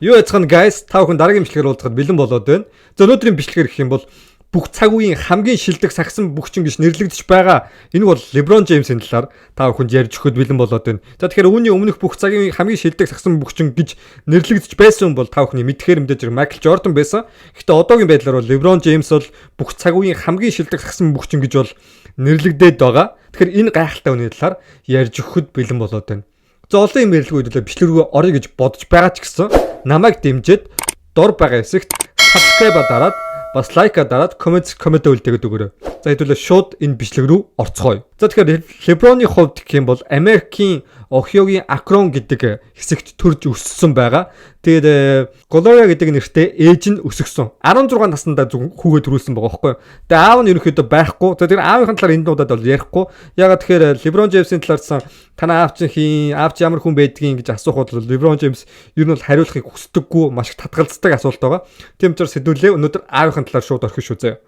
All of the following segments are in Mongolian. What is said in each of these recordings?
Юу яцхан guys, та бүхэн дараагийн бичлэгээр уулзахад бэлэн болоод байна. За, өнөөдрийн бичлэгээр гэх юм бол бүх цаг үеийн хамгийн шилдэг сагсан бөхчин гэж нэрлэгдэж байгаа. Энэ бол LeBron James-ийн талаар та бүхэнд ярьж өгөхөд бэлэн болоод байна. За, тэгэхээр үүний өмнөх бүх цагийн хамгийн шилдэг сагсан бөхчин гэж нэрлэгдэж байсан бол та бүхний мэдэхээр мэдээж хэрэг Майкл Жордан байсан. Гэхдээ одоогийн байдлаар бол LeBron James бол бүх цаг үеийн хамгийн шилдэг сагсан бөхчин гэж бол нэрлэгдээд байгаа. Тэгэхээр энэ гайхалтай хүний талаар ярьж өгөхөд бэлэн болоод байна. За, олон юм ярилгүй хэдүүлээ бичлэг рүү оръё гэж бодож байгаа ч гэсэн намайг дэмжиж дор байгаа хэсэгт subscribe дараад, бас like дараад, comment үлдээгээд өгөөрэй. За, хэдүүлээ шууд энэ бичлэг рүү орцгоё. За, тэгэхээр LeBron-ы хувьд гэх юм бол Америкийн Охиогийн Акрон гэдэг хэсэгт төрж өссөн байгаа. Тэгээд Глория гэдэг нэртэй ээж нь өсгөсөн. 16 наснда зөв хүүгээ төрүүлсэн байгаа байхгүй. Тэгээд аав нь ерөнхийдөө байхгүй. Тэгээд тэр аавынхын талаар энэ удаад бол ярихгүй. Яагаад тэгэхээр LeBron James-ийн талаарсан танаа аав чинь хийн, аав чи ямар хүн байдгийг гэж асуух бол LeBron James ер нь бол хариулахыг хүсдэггүй, маш их татгалздаг асуулт байгаа. Тийм учраас хэдүүлээ өнөөдөр аавынхын талаар шууд орхих шүү заяа.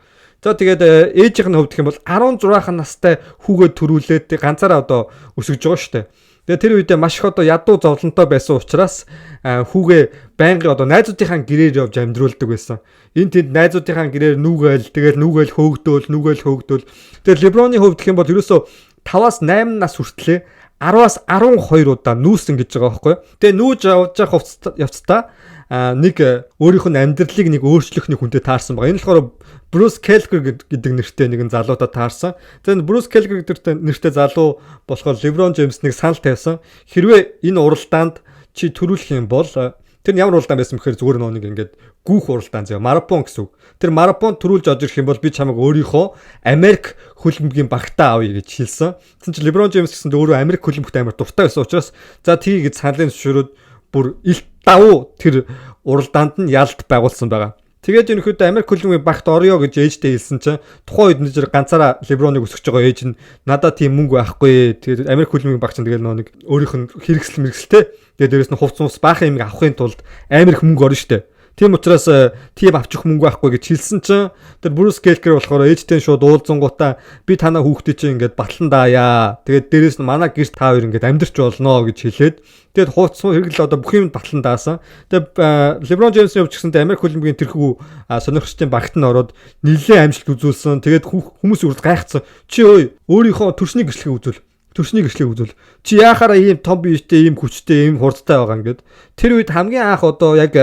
За, тэгээд ээжийнх нь хувьд гэх юм бол 16 настай хүүгээ төрүүлээд ганцаараа одоо өсөж байгаа шүү дээ. Тэгээд тэр үедээ маш их одоо ядуу зовлонтой байсан учраас хүүгээ байнгын одоо найзуудынхаа гэрээр явж амьдруулдаг байсан. Энэ тэнд найзуудынхаа гэрээр нүүгээл, тэгэл нүүгээл хөөгдөөл, нүүгээл хөөгдөөл. Тэгээд LeBron-ы хувьд гэх юм бол ерөөсөө 5-аас 8 нас хүртлээр 10-аас 12 удаа нүүсэн гэж байгаа байхгүй. Тэгээ нүүж явж явах явцдаа нэг өөрийнх нь амьдралыг нэг өөрчлөх нэг хүнтэй таарсан байгаа. Энэ болохоор Брюс Келгер гэдэг нэртэй нэгэн залуутай таарсан. Тэгээ Брюс Келгер гэдэг нэртэй залуу болохоор LeBron James нэг санал тавьсан. Хэрвээ энэ уралдаанд чи төрүүлэх юм бол, тэр нь ямар уралдаан байсан бэхээр зүгээр нөө нэг ингээд гүүх уралдаан заяа, марафон гэсэн үг. Тэр марафон төрүүлж орж ирэх юм бол би чамайг өөрийнхөө Америк хөлбөмбөгийн багтаа авъя гэж хэлсэн. Тэгсэн чинь LeBron James гэсэн өөрөө Америк хөлбөмбөгт амар дуртай байсан учраас за тгий гэж саналын зөвшөөрөөд бүр илт давуу тэр уралдаанд нь ялт байгуулсан байгаа. Тэгээд ерөнхийдөө Америк хөлбөмбөгийн багт орё гэж ээжтэй хэлсэн чинь тухайн үед нэг ганцаараа LeBron-ыг өсгөж байгаа ээж нь надад тийм мөнгө байхгүй. Тэгээд Америк хөлбөмбөгийн баг чинь тэгэл нэг өөрийнх нь хэрэгсэл мэрэгсэлтэй. Тэгээд дээрэс нь хувц мус баахан юм авахын тулд амар их мөнгө орно штэ. Тийм учраас тийм авчих мөнгө байхгүй гэж хэлсэн чинь тэр Брюс Келкер болохоор ээжтэй шууд уулзангуудаа би танаа хүүхдээ чинь ингээд батлан даая. Тэгээд дээрэс нь манай гэрт та хоёр ингээд амьдарч болно гэж хэлээд, тэгээд хууц хэрэгэл одоо бүх юм батлан даасан. Тэгээд LeBron James-ийн хувьд ч гэсэнтэй Америк хөлбөмбөгийн тэрхүү сонирхчдын багт нь ороод нэлээд амжилт үзүүлсэн. Тэгээд хүмүүс үрд гайхацсан. Чи өө өөрийнхөө төрсний гэрчлэгийг үзүүл, төрсний гэрчлэгийг үзвэл чи яхаараа ийм том биетэй, ийм хүчтэй, ийм хурдтай байгаа ингээд. Тэр үед хамгийн анх одоо яг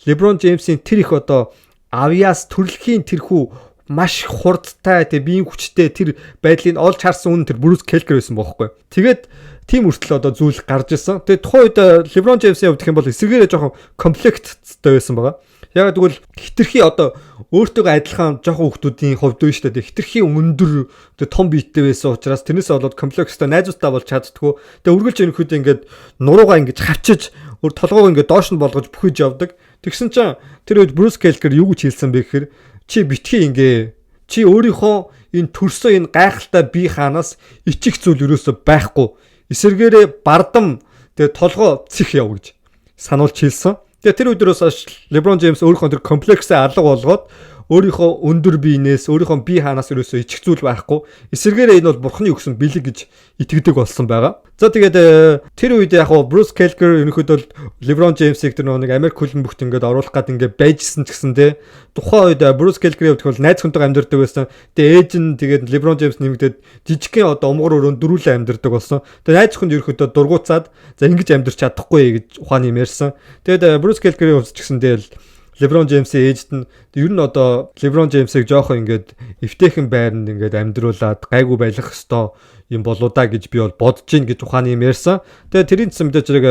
LeBron James-ийн тэр их одоо авьяас төрөлхийн тэрхүү маш хурдтай, тэг биеийн хүчтэй тэр байдлыг олж харсан үн тэр Брюс Келкер байсан бохоггүй. Тэгээд тийм хүртэл одоо зүйл гарч ирсэн. Тэгээд тухайн үед LeBron James-ийн хувьд гэх юм бол эсрэгээрээ жоохон комплекттэй байсан байгаа. Яг тэгвэл хитрхи одоо өөртөөгөө адилхан жоохон хүмүүсийн хувьд нь шүү дээ. Хитрхи өндөр, тэг том биетэй байсан учраас тэрнээсээ болоод комплекстэй найзуудтай болж чаддггүй. Тэгээ үргэлж ерөнхийдөө ингээд нуруугаа ингээд хавчиж, өөр толгоогоо ингээд доош нь болгож бүхэж явдаг. Тэгсэн чинь тэр үед Брюс Келкер юу гэж хэлсэн бэ гэхээр чи битгий ингээ, чи өөрийнхөө энэ төрсөн энэ гайхалтай бие хаанаас ичих зүйл ерөөсөө байхгүй. Эсэргээрээ бардам, тэгээ толгоо цэх яв гэж сануулж хэлсэн. Тэгээ тэр өдрөөс хойш LeBron James өөрийнхөө тэр комплексээ алга болгоод өөрийнхөө өндөр биенээс, өөрийнхөө бие хаанаас ерөөсөө ичих зүйл байхгүй. Эсэргээрээ энэ бол бурхны өгсөн бэлэг гэж итгэдэг болсон байгаа. За, тэгээд тэр үед яг хуу Брюс Келкер ерөнхийдөө LeBron James-ийг тэр нэг Америк хөлбөмбөгт ингээд оруулах гад ингээд байжсэн ч гэсэн те, тухайн үед Брюс Келкерийн хувьд бол найз хүнтэйгээ амьдардаг байсан. Тэгээ ээж нь, тэгээд LeBron James нэмэгдээд жижигхэн одоо умгар өрөөнд дөрүүлэн амьдардаг болсон. Тэгээ найз хүнд ерөнхийдөө дургуцаад за ингэж амьдарч чадахгүй гэж ухааны юм ярьсан. Тэгээд Брюс Келкерийн хувьд ч гэсэн тэгэл LeBron James-ийн ээжд нь ер нь одоо LeBron James-ийг жоохон ингээд эвтэйхэн байранд ингээд амьдруулад гайгүй байлгах ёстой юм болоо да гэж би бол бодож гин гэж ухааны юм ярьсан. Тэгээ тэрийн цэс мэдээж хэрэг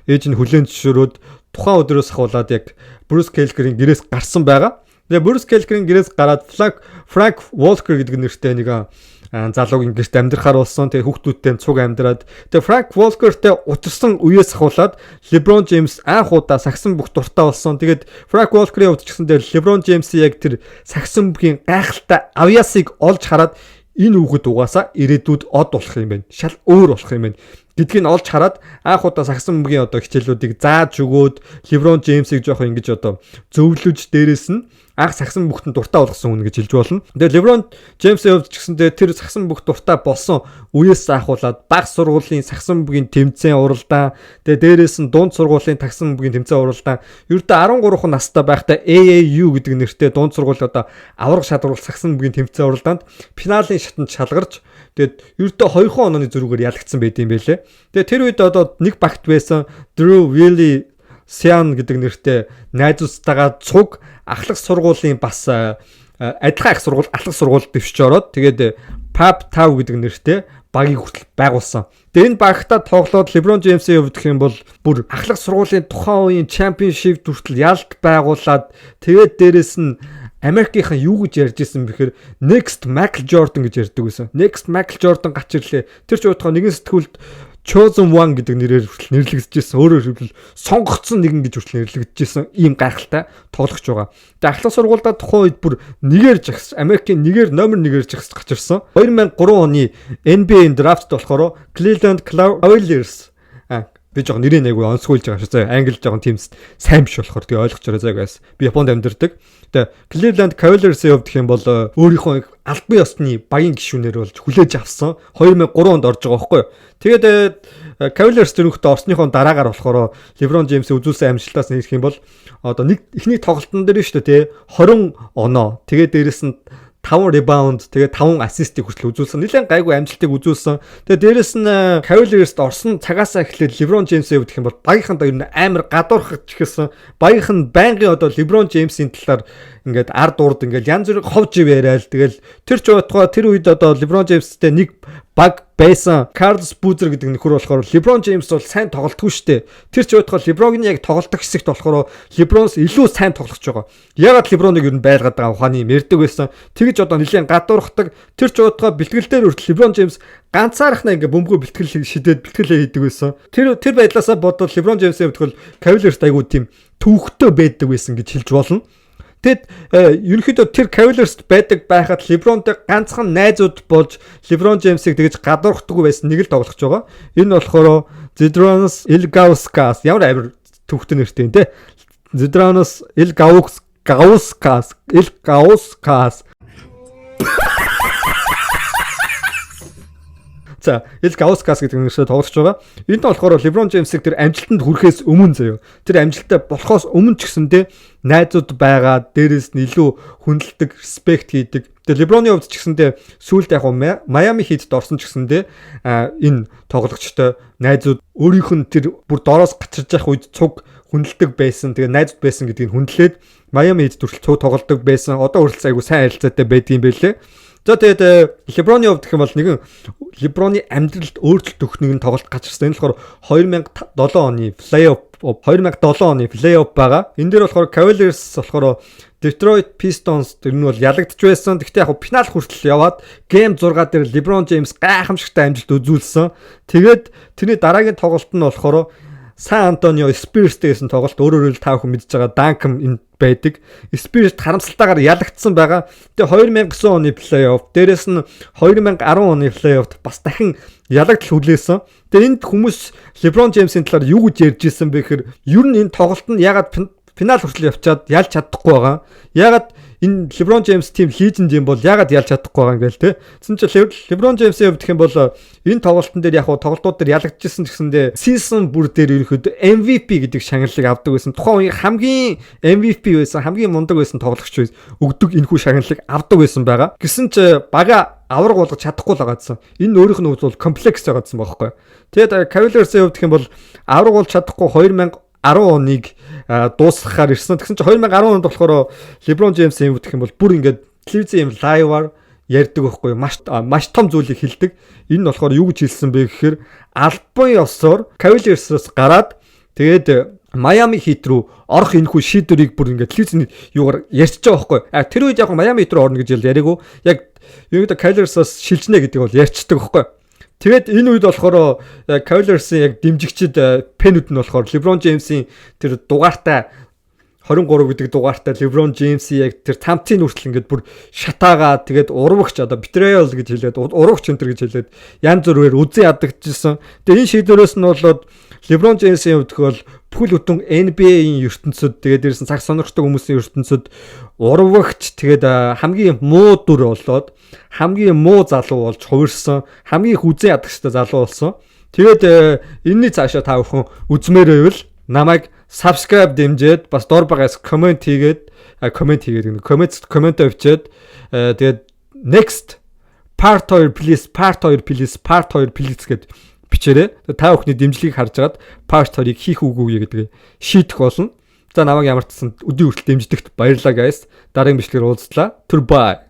ээж нь хүлээн зөвшөөрөөд тухайн өдрөөс ахуулаад яг Брюс Келкерийн гэрээс гарсан байгаа. Тэгээ Брюс Келкерийн гэрээс гараад Франк Волкер гэдэг нэртэй нэг залуугийн гэрт амьдрахаар болсон. Тэгээ хүүхдүүдтэй цуг амьдраад, тэгээ Франк Волкертэй учирсан үеэс ахуулаад LeBron James анх удаа сагсан бөх дуртай болсон. Тэгээд Франк Волкерийн хувьд ч гэсэн дээр LeBron James-ийн яг тэр сагсан бүхийн гайхалтай авьяасыг олж хараад энэ хүүхэд угаасаа ирээдүйд од болох юм байна. Шал өөр болох юм байна гэдгийг нь олж хараад анх удаа сагсан бөмбөгийн одоо хичээлүүдийг зааж өгөөд LeBron James-ийг жоохон ингэж одоо зөвлөж, дээрэс нь Анх сагсан бөгтөн дуртай болгосон хүн гэж хэлж болно. Тэгээ LeBron James-ийн хувьд ч гэсэндээ тэр сагсан бөгт дуртай болсон үеэс ахуулаад баг сургуулийн сагсан бүгийн тэмцээн уралдаан, тэгээ дээрээс нь дунд сургуулийн тагсан бүгийн тэмцээн уралдаан, ердөө 13 настай байхдаа AAU гэдэг нэртэй дунд сургууль одоо аварга шалралт сагсан бүгийн тэмцээн уралдаанд финалийн шатанд шалгарч, тэгээд ердөө 2 онооны зөрүүгээр ялагдсан байт юм байлээ. Тэгээд тэр үед одоо нэг багт байсан Drew Willy Sian гэдэг нэртэй найзуудтайгаа цуг ахлах сургуулийн бас адилхан ах сургууль ахлах сургуульд дэвшиж ороод, тэгээд Pub 5 гэдэг нэртэй багийг хүртэл байгуулсан. Тэгээ энэ багтаа тоглоод LeBron James-ийн хувьд гэх юм бол бүр ахлах сургуулийн тухайн үеийн championship хүртэл ялт байгуулад, тэгээд дээрэс нь Америкийнхан юу гэж ярьж исэн бэхээр Next Michael Jordan гэж ярьдаг байсан. Next Michael Jordan гарч ирлээ. Тэр ч утгаа нэгэн сэтгүүлд Chosen One гэдэг нэрээр хүртэл нэрлэгдэж байсан. Өөрөөр хэлбэл сонгогдсон нэгэн гэж хүртэл нэрлэгдэж ийм гайхалтай тоглогч байгаа. Тэгээ ахлах сургуульдаа тухайн үед бүр нэгээр жагс Америкийн нэгээр номер нэгээр жагс гачирсан. 2003 оны NBA драфтд болохоор Cleveland Cavaliers, би жоохон нэрийг айгүй онцгойлж байгаа шүү. За, англи жоохон тийм сайн биш болохоор тэгээ ойлгож байгаа заа guys. Би Японд амьдардаг. Тэгээ Cleveland Cavaliers-ийн хувьд гэх юм бол өөрийнхөө албан ёсны багийн гишүүнээр болж хүлээж авсан. 2003 онд орж байгаа байхгүй юу. Тэгээд Cavaliers дөрөвхтө орсныхоо дараагаар болохоор LeBron James үзүүлсэн амжилтаас нэрх юм бол одоо нэг эхний тоглолтын дээр шүү дээ, тий, 20 оноо. Тэгээд дээрэс нь 5 rebound, тэгээ 5 assist-ыг хүртэл үзүүлсэн. Нилээн гайгүй амжилтыг үзүүлсэн. Тэгээ дээрэс нь Cavaliers-д орсон цагаасаа эхлээд LeBron James-ийн хувьд гэх юм бол багийнхандаа ер нь амар гадуурхаж эхэлсэн. Багийнх нь байнгын одоо LeBron James-ийн талаар ингээд ард урд ингээд янз бүрийн хов жив яриад, тэгэл тэр ч байтугай тэр үед одоо LeBron James-тэй нэг баг байсан Carlos Boozer гэдэг нөхөр болохоор LeBron James бол сайн тоглолтгүй штэ. Тэр ч байтугай LeBron-ыг яг тоглолтох хэсэгт болохоор LeBron-с илүү сайн тоглож байгаа. Ягаад LeBron-ыг ер нь байлгаад байгаа ухааны юм ярьдаг байсан. Тэгэж одоо нэлээд гадуурхдаг. Тэр ч байтугай бэлтгэл дээр хүртэл LeBron James ганцаархнаа ингээ бөмбөгөө бэлтгэл шидээд бэлтгэлээ хийдэг байсан. Тэр байдлаасаа бодвол LeBron James-ийн хувьд Cavaliers айгуу тийм төвхтөө байдаг байсан гэж хэлж болно. Тэгэд ерөнхийдөө тэр Cavaliers байдаг байхад LeBron-тэй ганцхан найзууд болж LeBron James-ийг тэгэж гадуурхдаггүй байсан нэг л тоглогч байгаа. Энэ болохоор Zydrunas Ilgauskas, ямар амар төвхтөн нэртэй юм те. Zydrunas Ilgauskas Ilgauskas. За, Ilgauskas гэдэг нэртэй тоглогч байгаа. Энд болохоор LeBron James-ийг тэр амжилтанд хүрэхээс өмнө заяа. Тэр амжилттай болохоос өмнө ч гэсэндээ найзууд байгаа, дээрээс нь илүү хүндэлдэг, респект хийдэг. Тэгээ LeBron-ы хувьд ч гэсэндээ сүүлд яг Miami Heat-д орсон ч гэсэндээ энэ тоглогчтой найзууд өөрийнх нь тэр бүр дороос гачирж явах үед цуг хүндэлдэг байсан. Тэгээ найзууд байсан гэдгийг хүндлээд Miami Heat хүртэл цуг тоглодог байсан. Одоо хүртэл айгу сайн харилцаатай байдгийн байлээ. За, тэгээд LeBron-ы хувьд гэх юм бол нэгэн LeBron-ы амьдралд өөрчлөлт өгөх нэгэн тоглолт гарч ирсэн. Энэ болохоор 2007 оны плей-офф, 2007 оны плей-офф байгаа. Энэ дээр болохоор Cavaliers болохоор Detroit Pistons тэр нь бол ялагдж байсан. Гэхдээ яг финал хүртэл яваад Game 6 дээр LeBron James гайхамшигтай амжилт үзүүлсэн. Тэгээд тэрний дараагийн тоглолт нь болохоор San Antonio Spurs-тэй гэсэн тоглолт. Өөрөөр хэл та бүхэн мэдж байгаа Duncan энэ байдаг. Spurs харамсалтайгаар ялагдсан байгаа. Тэгээ 2009 оны плей-офф, дээрэс нь 2010 оны плей-оффт бас дахин ялагдал хүлээсэн. Тэгээ энд хүмүүс LeBron James-ийн талаар юу гэж ярьж исэн бэ гэхээр ер нь энэ тоглолт нь ягаад финал хүртэл явчаад ялж чадахгүй байгаа. Ягаад энэ LeBron James team legend юм бол ягаад ялж чадахгүй байгаа юм гээл те. Тэгсэн чинь LeBron James-ийн хувьд гэх юм бол энэ тоглолтын дээр яг хуу тоглолтууд дээр ялагдчихсан гэсэндээ season бүр дээр ерөнхийдөө MVP гэдэг шагналыг авдаг байсан. Тухайн үеийн хамгийн MVP байсан, хамгийн мундаг байсан тоглогч өгдөг энэхүү шагналыг авдаг байсан байгаа. Гэсэн чи бага авраг болгож чадахгүй л байгаадсан. Энэ өөрийнх нь хувьд бол комплекс байгаадсан байхгүй. Тэгээд Cavaliers-ийн хувьд гэх юм бол авраг болж чадахгүй 2010 оныг дуусгахаар ирсэн. Тэгсэн чинь 2010 онд болохоор LeBron James-ийн хувьд гэх юм бол бүр ингээд телевизийн юм live-аар ярьдаг байхгүй юу? Маш маш том зүйлийг хэлдэг. Энэ нь болохоор юу гэж хэлсэн бэ гэхээр албан ёсоор Cavaliers-аас гараад тэгээд Miami Heat рүү орох энэхүү шийдвэрийг бүр ингээд телевизний юугаар ярьчихж байгаа байхгүй. А тэр үед яг Miami Heat рүү орно гэж яриаггүй. Яг ерөнхийдөө Cavaliers-аас шилжинэ гэдэг бол ярьцдаг байхгүй. Тэгээд энэ үед болохоор Cavaliers-ийн яг дэмжигчид fan-үүд нь болохоор LeBron James-ийн тэр дугаартай 23 гэдэг дугаартай LeBron James-ийн яг тэр тамтын хүртэл ингээд бүр шатаагаа, тэгээд урвагч, одоо betrayal гэж хэлээд, урвагч өнтер гэж хэлээд, янз бүрээр үзэн ядагдчихсан. Тэгээд энэ шийдвэрээс нь болоод LeBron James-ийн хувьд бол бүхэл бүтэн NBA-ийн ертөнцид, тэгээд дээрээс нь цаг сонирхдаг хүмүүсийн ертөнцид урвагч, тэгээд хамгийн муу дүр болоод, хамгийн муу залуу болж хувирсан, хамгийн их үзэн ядагчтай залуу болсон. Тэгээд энэний цаашаа та бүхэн үзмээр байвал намайг subscribe дэмжиж, бас дор багаас comment хийгээд, comment хийгээд, comment авчиад, тэгээд "Next part 2 please, part 2 please, part 2 please" гэд бичээрэй. Та бүхний дэмжлэгийг харж агаад part 2-ыг хийх үгүй гэдгийг шийдэх болно. За, намайг ямар ч гэсэн өдний хүртэл дэмждэгт баярлалаа, guys. Дараагийн бичлэгээр уулзлаа. Түр bye.